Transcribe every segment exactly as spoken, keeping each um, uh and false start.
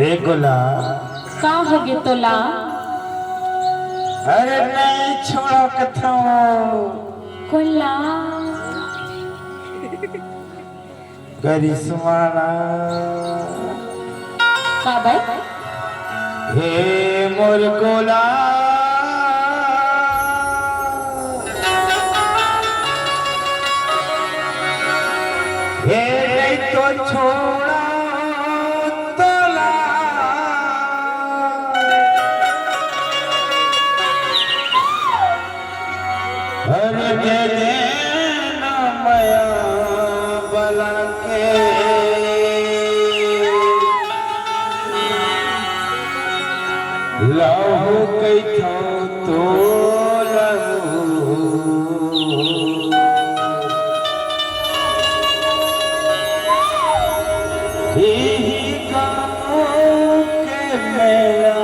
ए गोला। का होगे तोला? अरे नहीं छोड़ो कथो। गोला। करिश्मा ना। का बे? हे मोर गोला। हे नहीं तो छोड़ा तोला। अरे दे देना मया बला के। लहू कइथो तो लहू। यही गाँव के मेला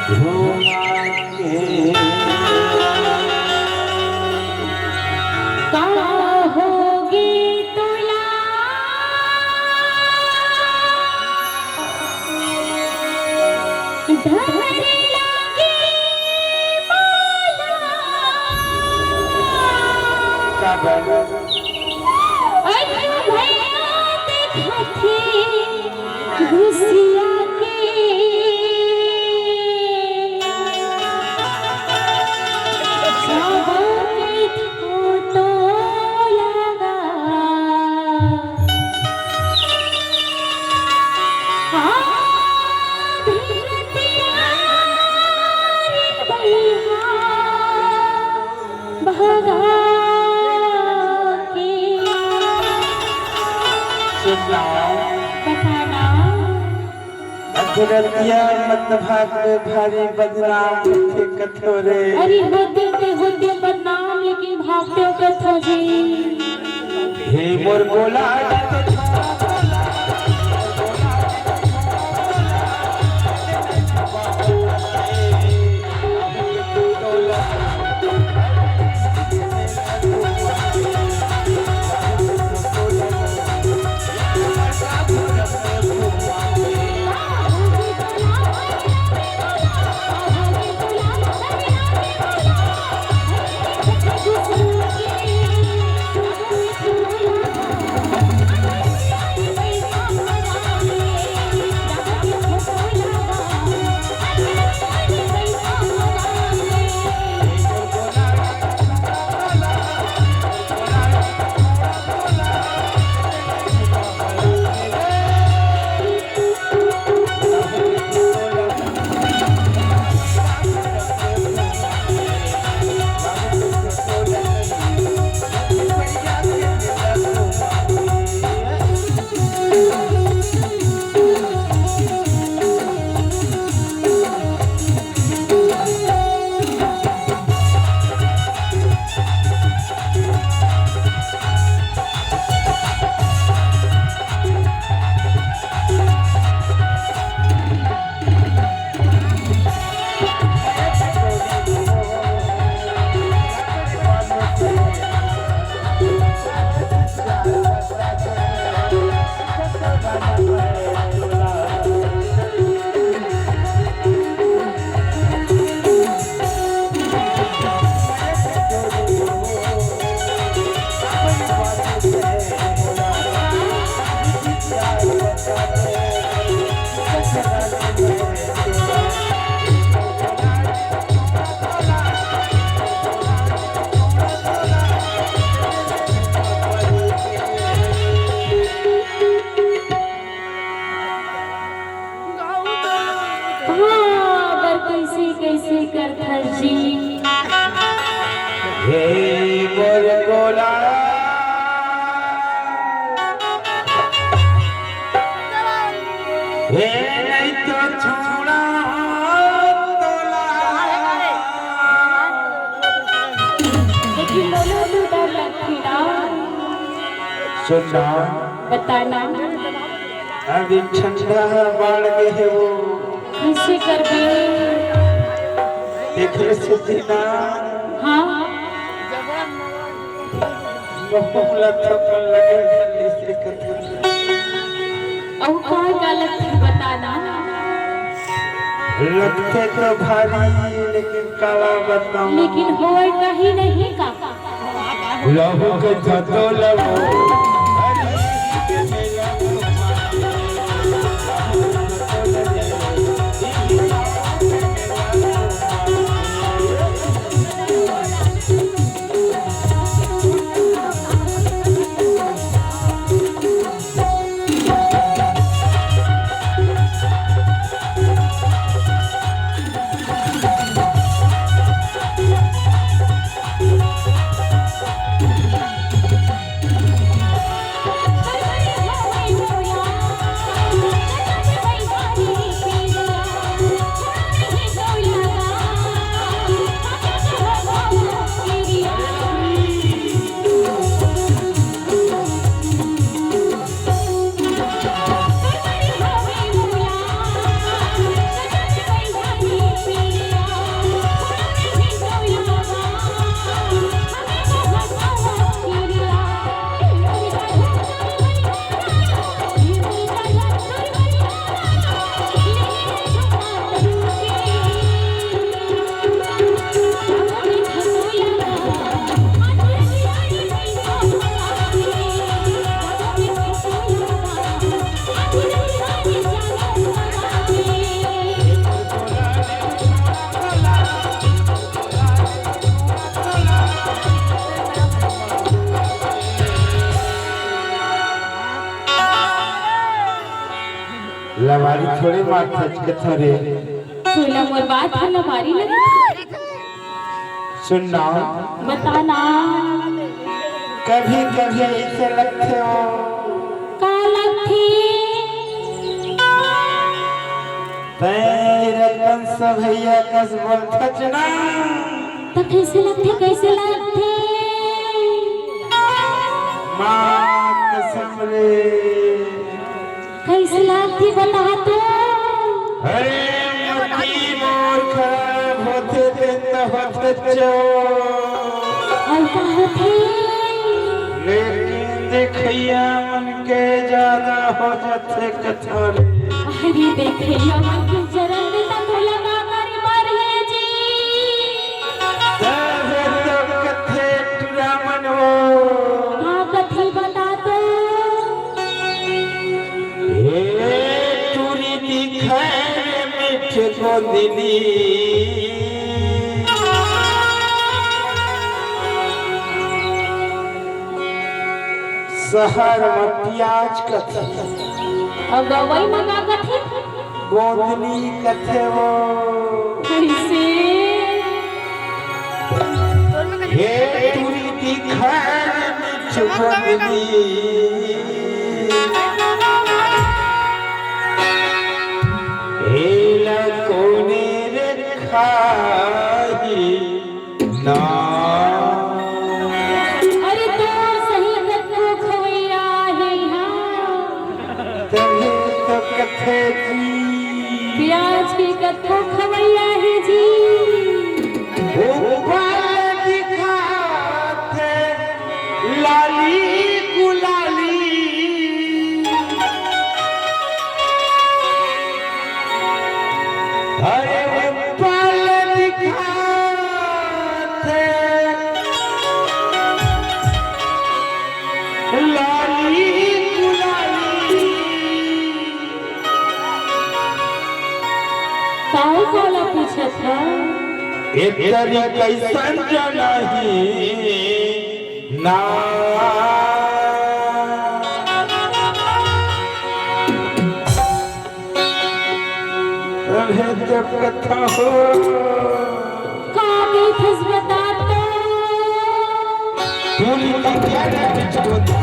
घुमा के। का होगे तोला? धरे लागे मोला। का बा? अइयो भैया देखथे घुसिया के। सबके फोटो लगा। सुन ना। अधरतिया मत भाग में भारी बदनाम होथे कथो रे। अरे होते ते होते बदनाम, लेकिन भागते हो कथो जी। हे मोर गोला। हाँ, बर कइसे कइसे करथस जी। हे मोर गोला। हे नहीं तो छोड़ा तोला। लेकिन मोला तो डर लगथे ना। सुन ना। बता ना। अभी ठंडा ह बाढ़ गे हे वो। कइसे करबे? एकरे सेती ना। हाँ। बहू ला थप्पड़ लगे, जल्दी से कथन। अउ का का लगथे बताना। लगथे तो भारी, लेकिन काला बताऊं। लेकिन होय कहीं नहीं का। लहू के छतो लहू। लबारी थोड़े मारथस कथों रे। तोला मोर बात ह लबारी लगथे। सुन ना। बता ना। कभी कभी ऐसे लगथे हो। का लगथे? तैं रतन सभैया कस बोलथच ना। त कैसे लगथे, कैसे लगथे? माँ कसम रे। कैसे लगथे बता तो? अरे मती मोर खराब होथे ते त होथे चो। अउ का होथे? लेकिन देखइया मन के ज्यादा हो जाथे कथा रे। अरे देखइया मन के जरन दे त तोला का करी बर हे जी? तभे तो कथे टुरा मन वो। का कथे बता तो? हे टुरी दिखय रे मीठ गोंदली। सहर म पियाज कथे। अउ गवई म का कथे? गोंदली कथे वो। कैसे? हे टुरी दिखय रे मीठ गोंदली। एला कोने रे खाही ना। अरे तोर सही कतको खवैया हे हा। तभे तो कथे जी। पियाज के कतको खवैया हे जी। ऊपर दिखाथे लाली गुलाली। अरे ऊपर दिखाथे लाली गुलाली। काऊ काला पूछत ह? एतरी कैसन जनही ना। अरे जब कथा हो। का कहिथस बता तो? भूल की क्या रे बिचकोती?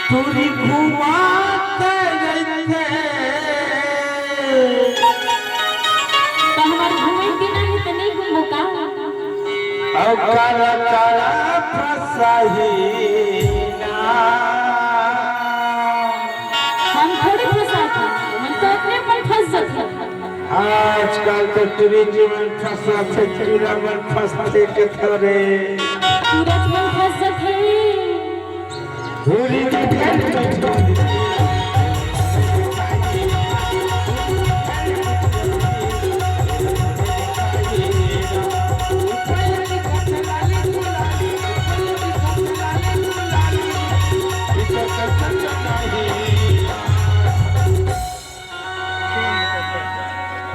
टूरी घुमात रहिथे। त हमर घूमे के नाही त नहीं घूमबो का? अउ काला काला फसाही ना। हम थोड़ी फंसात हन, मन तो अपने अपन फंस जाथे। आजकल तो टूरी जी मन फंसाथे, टूरा मन फंसथे के थोरे। टूरा जी मन फंस जाथे। टूरी जी फेर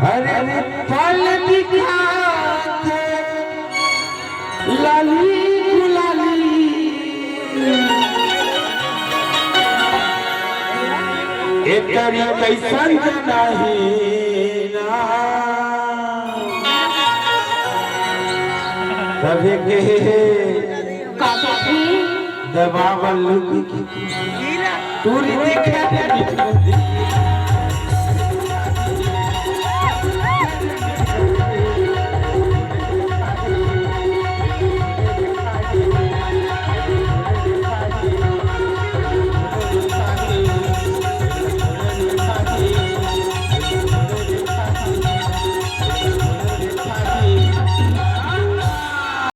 अरे पल दिखात लाली गुलाली। एतरी कैसन जनाही ना। तभे कहे हे, का कहे? दबावल लुकी की टूरी दिखा दे।